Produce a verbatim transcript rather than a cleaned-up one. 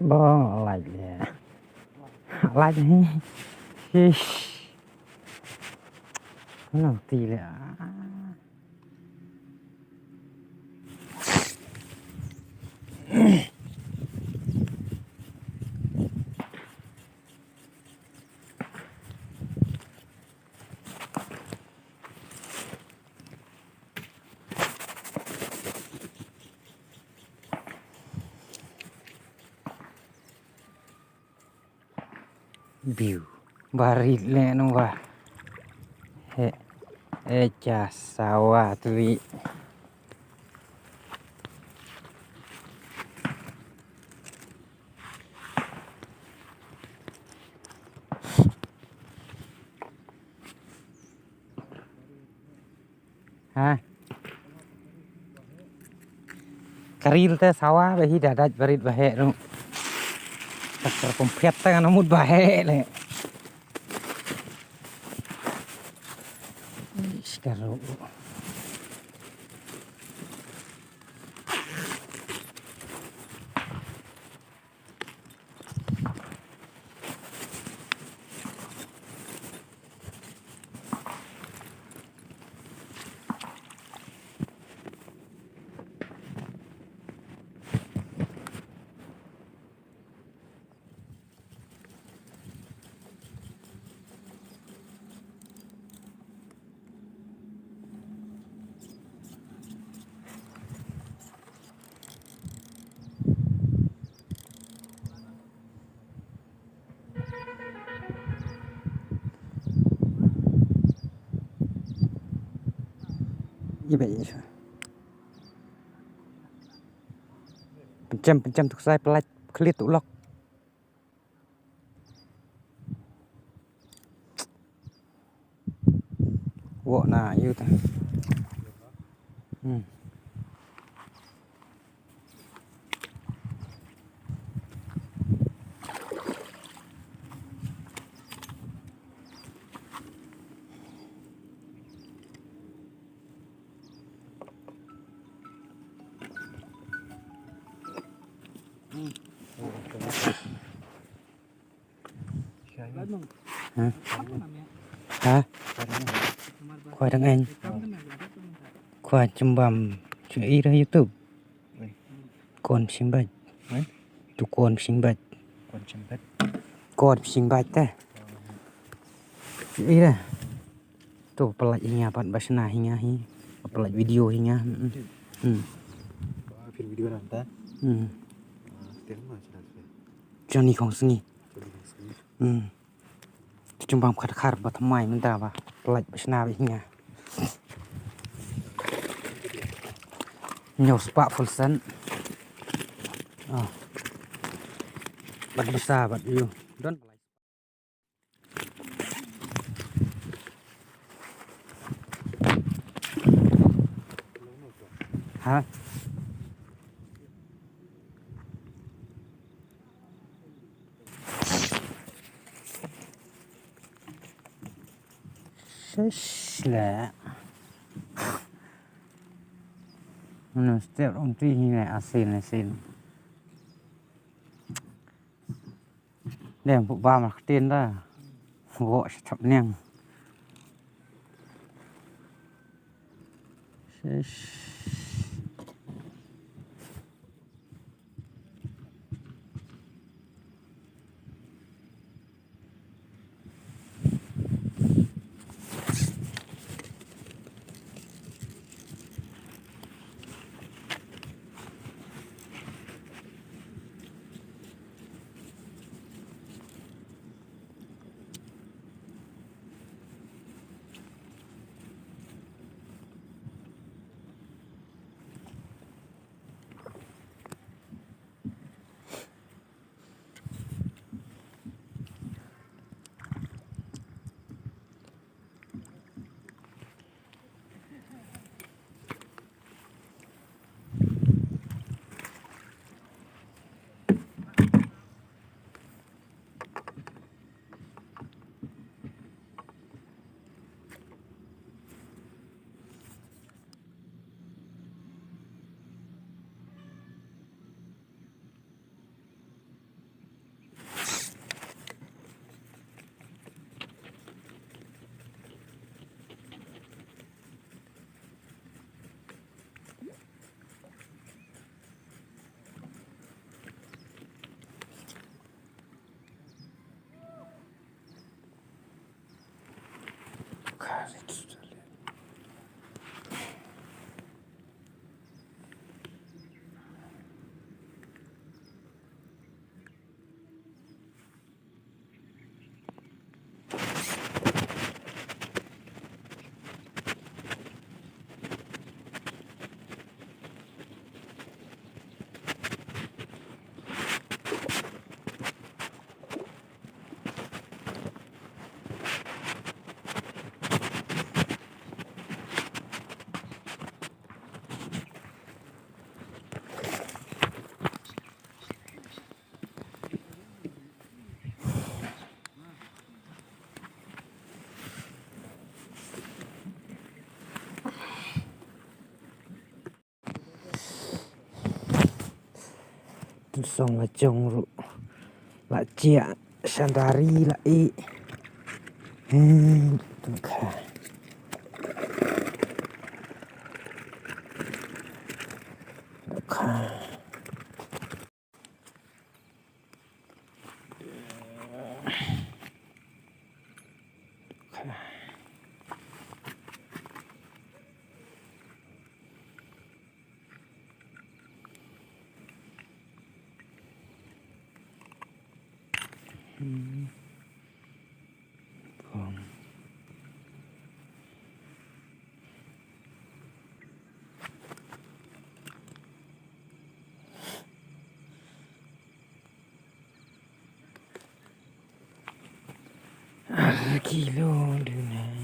Bong, like le. Like ni. Shish. Nang ti le. Biu. Barit le nong ba. He. E cha sawa twi. Ha. Karil te sawa ba hi da dait barit ba heh ruh. Tak ter kompet te ngan mut ba heh le. Ish, ka ruh. Iba, iba. Pynjem, pynjem tu ksai, pynlait khlieh tu lok. Wok na ïu ta. Hmm. Ha? Ha? Khwai dang eng. Khwai chimbam. Chu i ra YouTube. Kon psing bait. Tu kon psing bait. Kon psing bait. Kon psing bait te. Chu i ra. Tu pynlait hi nga pat ba shna hi nga hi. Pynlait video hi nga. Hmm. Hmm. Phim video nangta. Hmm. Ah, tem ma shna. Johnny Khongsngi. Johnny Khongsngi. Hmm. Chumbam khat khar ba thymmai mynta ba pynlait ba shna ba hi nga. Hynñiew spah full send. Oh. Bad ba sa bad ïu. Don. Ha? Shish le. Mano step um ti hi le asin asin. Dem pu ba ma ktien da. Wo sha thap neng. Shish. Tun song la jong ruh. La jiah shandari la i. Hmm, tun kha. Tun kha. Ar kilo duna.